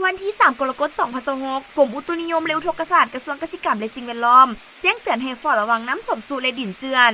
ວັນທີສາມ ກໍລະກົດ ສອງພັນຊາວຫົກ ກົມອຸຕຸນິຍົມ ແລະ ອຸທົກກະສາດ ກະຊວງກະສິກຳ ແລະ ສິ່ງແວດລ້ອມ ແຈ້ງເຕືອນໃຫ້ເຝົ້າລະວັງນ້ຳຖ້ວມຊຸ ແລະ ດິນເຈື່ອນ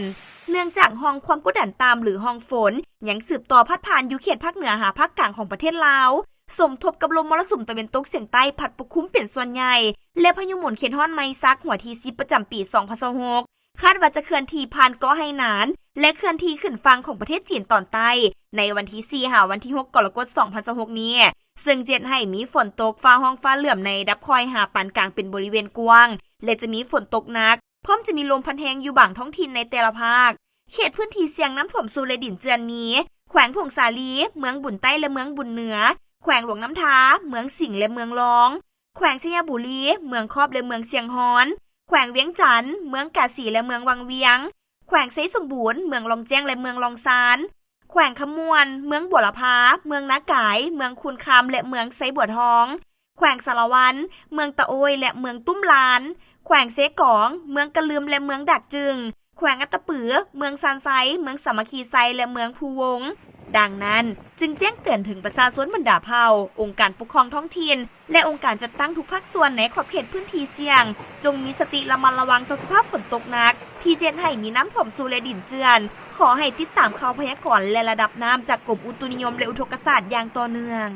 ເນື່ອງຈາກຮ່ອງຄວາມກົດດັນຕ່ຳ ຫຼື ຮ່ອງຝົນ ຍັງສືບຕໍ່ພັດຜ່ານຢູ່ເຂດພາກເໜືອຫາພາກກາງຂອງປະເທດລາວ, ສົມທົບກັບລົມມໍລະສຸມຕາເວັນຕົກສຽງໃຕ້ພັດປົກຄຸມເປັນສ່ວນໃຫຍ່ ແລະ ພາຍຸໝູນເຂດຮ້ອນໄມຊັກຫົວທີສິບ ປະຈຳປີ ສອງພັນຊາວຫົກ ຄາດວ່າຈະເຄື່ອນທີ່ຜ່ານເກາະໄຮນານ ແລະ ເຄື່ອນທີ່ຂຶ້ນຝັ່ງຂອງປະເທດຈີນຕອນໃຕ້ ໃນວັນທີສີ່ ຫາວັນທີຫົກ ກໍລະກົດ ສອງພັນຊາວຫົກນີ້ ເຊິ່ງຈະເຮັດໃຫ້ມີຝົນຕົກຟ້າຮ້ອງຟ້າເຫຼື້ອມໃນລະດັບຄ່ອຍຫາປານກາງເປັນບໍລິເວນກວ້າງ ແລະ ຈະມີຝົນຕົກໜັກ ພ້ອມຈະມີລົມພັດແຮງຢູ່ບາງທ້ອງຖິ່ນໃນແຕ່ລະພາກ. ເຂດພື້ນທີ່ສ່ຽງນ້ຳຖ້ວມຊຸ ແລະ ດິນເຈື່ອນມີ ແຂວງຜົ້ງສາລີ, ເມືອງບຸນໃຕ້ ແລະ ເມືອງບຸນເໜືອ, ແຂວງຫຼວງນ້ຳທາ, ເມືອງສິງ ແລະ ເມືອງລອງ, ແຂວງໄຊຍະບູລີ, ເມືອງຄອບ ແລະ ເມືອງຊຽງຮອນ, ແຂວງວຽງຈັນ, ເມືອງກາສີ ແລະ ເມືອງວັງວຽງ, ແຂວງໄຊສົມບູນ, ເມືອງລອງແຈ້ງ ແລະ ເມືອງລອງຊານ, ແຂວງຄຳມ່ວນ, ເມືອງບົວລະພາ, ເມືອງນາກາຍ, ເມືອງຄູນຄຳ ແລະ ເມືອງໄຊບົວທອງ, ແຂວງສາລະວັນ, ເມືອງຕະໂອ້ຍ ແລະ ເມືອງຕຸ້ມລານ, ແຂວງເຊກອງ, ເມືອງກະລຶມ ແລະ ເມືອງດາກຈຶງ, ແຂວງອັດຕະປື, ເມືອງຊານໄຊ, ເມືອງສາມັກຄີໄຊ ແລະ ເມືອງພູວົງ. ດັ່ງນັ້ນ, ຈຶ່ງແຈ້ງເຕືອນເຖິງປະຊາຊົນບັນດາເຜົ່າ, ອົງການປົກຄອງທ້ອງຖິ່ນ ແລະ ອົງການຈັດຕັ້ງທຸກພາກສ່ວນໃນຂອບເຂດພື້ນທີ່ສ່ຽງ ຈົ່ງມີສະຕິລະມັດລະວັງຕໍ່ສະພາບຝົນຕົກໜັກ ທີ່ຈະເຮັດໃຫ້ມີນ້ຳຖ້ວມຊຸ ແລະ ດິນເຈື່ອນ. ຂໍໃຫ້ຕິດຕາມຂ່າວພະຍາກອນ ແລະ ລະດັບນ້ຳຈາກກົມອຸຕຸນິຍົມ ແລະ ອຸທົກກະສາດຢ່າງຕໍ່ເນື່ອງ.